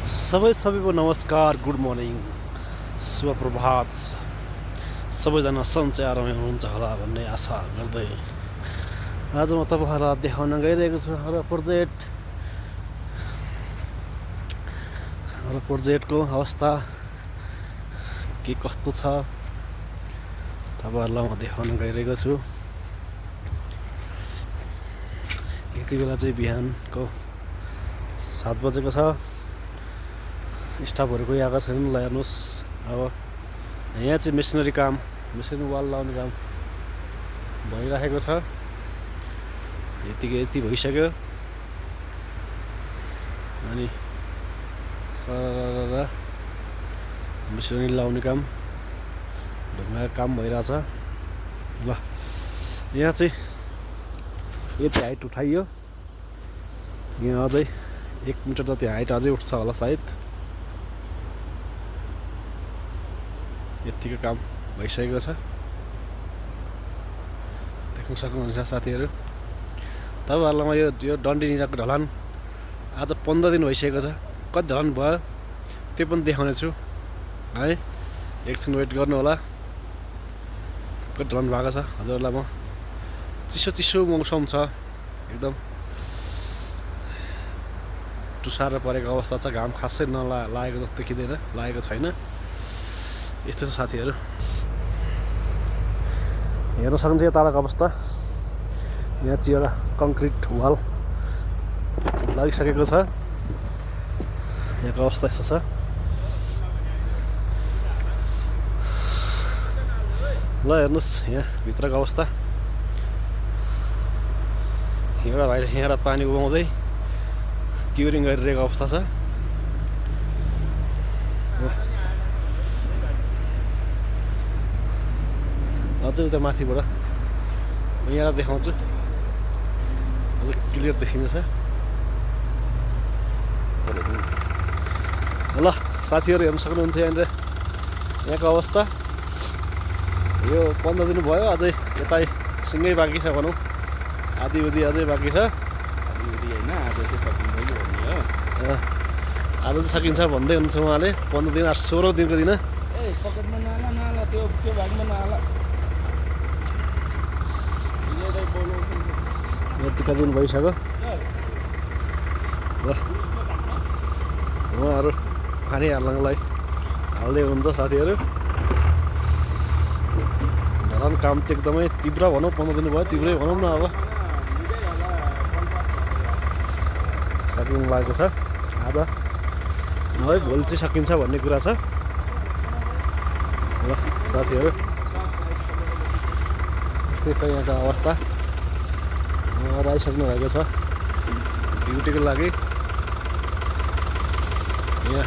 सबैको नमस्कार, good morning, शुभ प्रभात। सबैजना सन्चै आरामै हुनुहुन्छ होला भन्ने आशा गर्दै आज म तपाईँहरूलाई देखाउन गइरहेको छु हाम्रो प्रोजेक्टको अवस्था के कस्तो छ तपाईँहरूलाई म देखाउन गइरहेको छु। यति बेला चाहिँ बिहानको 7 बजेको छ। स्टाफहरू कोही आएको छैन। ल हेर्नुहोस्, अब यहाँ चाहिँ मेसिनरी वाल लाउने काम भइराखेको छ। यति भइसक्यो। अनि सरर मेसिनरी लाउने काम ढुङ्गाको काम भइरहेछ। ल यहाँ चाहिँ यति हाइट उठाइयो। यहाँ अझै 1 मिटर जति हाइट अझै उठ्छ होला सायद। यतिको काम भइसकेको छ। देख्न सक्नुहुन्छ साथीहरू। तपाईँहरूलाई म यो डन्डी निराको ढलान आज 15 दिन भइसकेको छ। कति ढलान भयो त्यो पनि देखाउने छु है। एकछिन वेट गर्नु होला। कति ढलान भएको छ हजुरहरूलाई म। चिसो मौसम छ, एकदम टुसारो परेको अवस्था छ। घाम खासै लागेको जस्तो देखिँदैन, लागेको छैन। यस्तो छ साथीहरू। हेर्न सक्नुहुन्छ यो ताराको अवस्था। यहाँ चाहिँ एउटा कङ्क्रिट वाल लागिसकेको छ। यहाँको अवस्था यस्तो छ। ल हेर्नुहोस् यहाँ भित्रको अवस्था। एउटा भाइले यहाँबाट पानी उमाउँदै क्युरिङ गरिरहेको अवस्था छ। अझै उता माथिबाट यहाँ देखाउँछु, अझै क्लियर देखिन्छ। ल साथीहरू हेर्न सक्नुहुन्छ यहाँको अवस्था। यो 15 दिन भयो, अझै यता सिँगै बाँकी छ भनौँ। आधी अझै बाँकी छ। होइन, आज चाहिँ सकिन्छ कि भन्ने हो। आज चाहिँ सकिन्छ भन्दै हुनुहुन्छ उहाँले। 15 दिन 16 दिनको दिन। पकेटमा नहाला त्यो भागमा नहाला। यतिका दिन भइसक्यो। ल उहाँहरू पानी हाल्नलाई हाल्दै हुन्छ साथीहरू। ढलान काम चाहिँ एकदमै तीव्र भनौँ। 15 दिन भयो, तीव्रै भनौँ न। अब सकिनु लागेको छ। आज है भोलि चाहिँ सकिन्छ भन्ने कुरा छ। ल साथीहरू यस्तै छ यहाँको अवस्था। उहाँहरू आइसक्नु भएको छ ड्युटीको लागि। यहाँ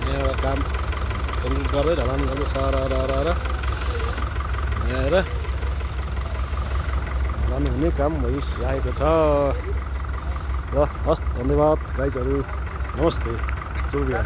एउटा काम कम्प्लिट गर्दै ढलान गर्दै सरर यहाँ हेर ढलान हुने काम भइसकेको छ। ल हस्, धन्यवाद गाइजहरू। नमस्ते, शुभ बिहान।